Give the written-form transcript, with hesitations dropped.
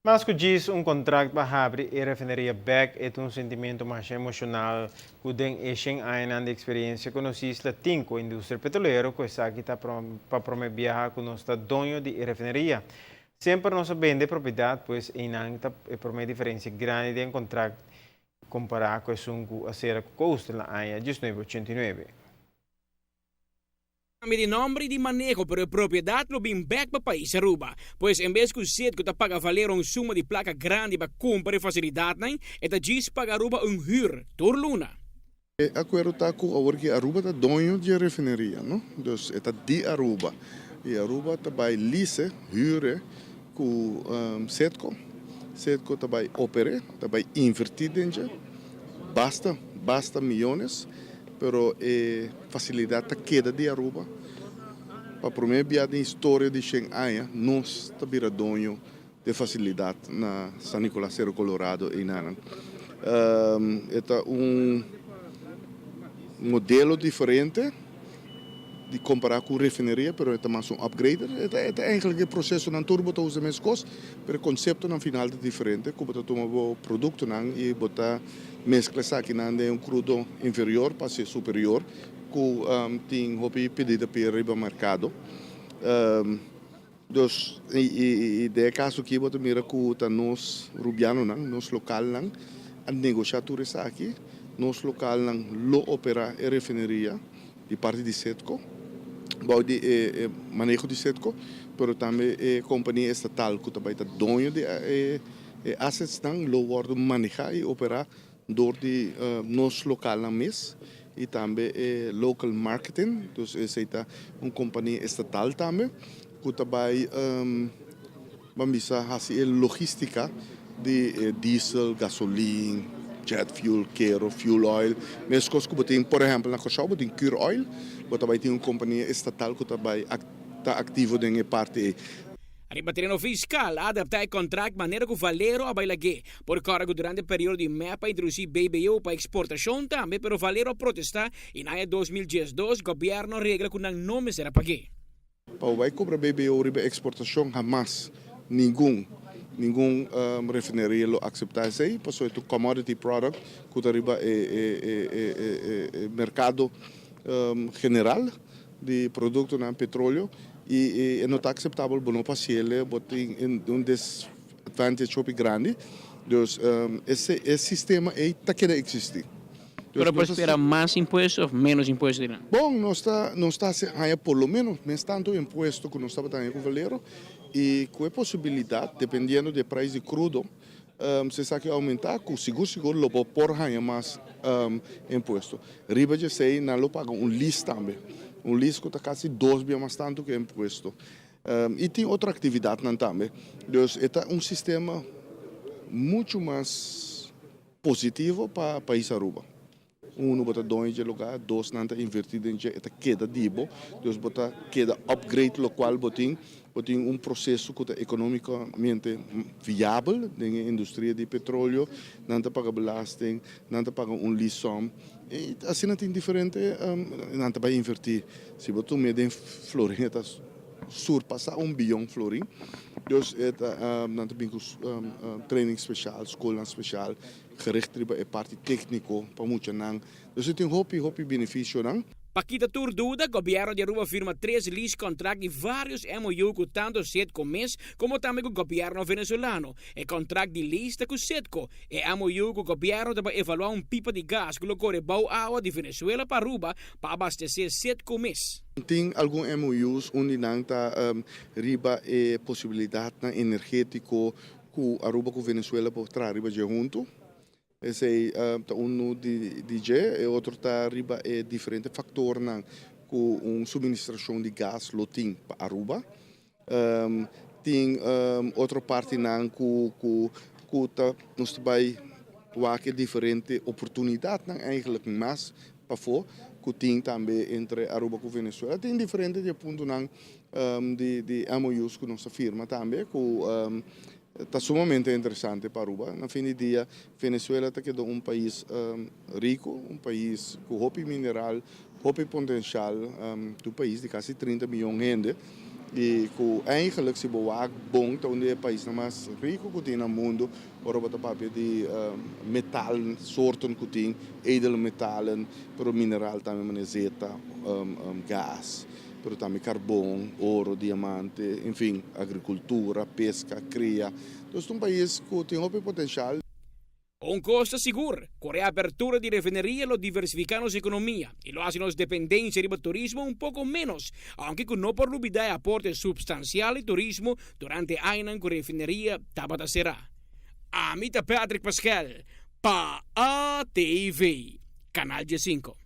Mas ku djis un kontrakt pa habri e refineria bèk e ta un sentimentu masha emoshonal ku den e shen añanan di eksperensia ku nos isla tin ku e industria petrolero ku esaki ta pa promé biaha ku nos ta doño di e refineria. Semper nos a bende propiedat pues einan ta e promé diferensia grandi den kontrakt kompará ku esun ku a sera ku Coastal na aña 1989. Cambia di nomber y di maneho pero e propiedad lo bin bek pa pais Aruba. Pues en bes cu Citgo ta paga Valero un suma di placa grandi pa cumpra e facilidadnan, e ta djis paga Aruba un huur tur luna. E acuerdo ta cu awor ki Aruba ta doño dje refineria, no? Dus e ta di Aruba. Y Aruba ta bay lease, huur e, cu Citgo. Citgo ta bay opere, ta bay inverti den dje basta, basta miyones. Pero e facilidad ta keda di Aruba. Pa prome bia den historia di shen aña nos ta bira doño di facilidad na San Nicolas, Cerro Colorado eynanan. E ta un modelo diferente di compara cu refineria pero e ta mas un upgrader. E ta e ta eigenlijk e procesonan tur bo ta usa mescos pero e conceptonan final ta diferente cu bo ta tuma bo productonan y bo ta Meskla esakinan den un krudo inferior pa hacié superior ku tin hopi pedida p'e riba merkado. Dus i den e kaso aki bo ta mira ku ta nos rubianonan, nos lokalnan a negoshá tur esaki. Nos lokalnan lo operá e refineria di parti di Citgo, bou di e maneho di Citgo, pero tambe e kompania estatal ku ta bai ta doño di e E assetsnan lo wòrdu manehá i operá dor di nos lokalnan mes i tambe e local marketing, dus esei ta un kompania estatal tambe ku ta bai ban bisa hasi e logístika di e diesel, gasolin, jet fuel, kero, fuel oil, meskos ku bo tin por ehèmpel na Kòrsou bo tin Curoil, bo ta bai tin un kompania estatal ku ta bai ta aktivo den e parti ei. Riba tereno fiskal, a adaptá e kontrakt manera ku Valero a bai lag'é. Por kòrda ku durante periodo di mep a introdusí BBO pa eksportashon tambe, pero Valero a protestá i na aña 2012 gobièrnu a regla ku nan no mester a pag'é. Pa bo bai kobra BBO riba eksportashon hamas ningun ningun refineria lo akseptá esei pasobra e ta un commodity product ku ta riba e e merkado general. Di produktonan petroleo i e no ta akseptabel bo no pa hasiel bo tin un disadvantage hopi grandi dus e sistema ei ta keda eksistí. Pero por spera mas impuesto of menos impuesto di nan? Bon nos ta nos ta hasi haña por lo menos mes tantu impuesto ku nos tabata haña ku Valero i ku e posibilidat dependiendo di e prijs di krudo Si esaki oumentá, ku sigur sigur lo bo por haña mas impuesto. Riba dje esei nan lo paga un lease tambe, un lease ku ta kasi dos bia mas tantu ku e impuesto. I tin otro aktividatnan tambe. Dus e ta un sistema muchu mas positivo pa pais Aruba. Uno, bo ta doño dje lugá, dos, nan ta invertí den dje, e ta keda di bo, dus bo ta keda upgrade lokual bo tin, bo tin un proseso ku ta ekonómikamente viabel den e industria di petroleo, nan ta paga belasting, nan ta paga un leasesom, i asina tin diferente, nan ta bai invertí, si bo tum'é den florin e ta surpasá un biyon florin, dus e ta, nan ta bin ku training spesial, skolnan spesial. Gericht riba e parti tékniko pa muchanan. Dus e tin hopi hopi benefisionan. Pa kita tur duda, Gobièrnu di Aruba firma tres lease contract i vários MOU ku tantu Citgo mes komo tambe ku gobièrnu venezolano. E kontrakt di lease ta ku Citgo. E MOU ku gobièrnu ta pa evaluá un pipa di gas ku lo kore bou awa di Venezuela pa Aruba pa abastesé Citgo mes. Tin algun MOUs, un di nan ta riba e posibilidatnan energétiko Ku Aruba ku Venezuela por traha riba dje huntu. Esei ta unu di dje. E otro ta riba e diferente faktornan ku un suministrashon di gas lo tin pa Aruba. Tin otro partinan ku ku ku ta nos ta bai wak e diferente oportunidatnan eigenlijk mas pafó ku tin tambe entre Aruba ku Venezuela. Tin diferente di e puntonan di MOU's ku nos a firma tambe ku ta sumamente interesante pa Aruba. Na fin di dia Venezuela ta keda un pais riku, un pais ku hopi mineral, hopi potenshal, ta un pais di kasi 30 miyon hende. I ku eigenlijk si bo wak bon ta un di e paisnan mas riku ku tin na mundu ora bo ta papia di metal soorten ku tin, edelmetalen, pero mineral tambe manera zeta, gas, pero tambe karbon, oro, diamante, enfin, agrikultura, peska, kria. Dus ta un pais ku tin hopi potenshal. Un kos ta sigur, ku reapertura di refineria lo diversifiká nos ekonomia i lo hasi nos dependensia riba turismo un poko ménos, aunke ku no por lubidá e aporte supstansial di turismo durante e añanan ku refineria tabata será. Ami ta Patrick Paskel pa ATV, Kanal diesinko.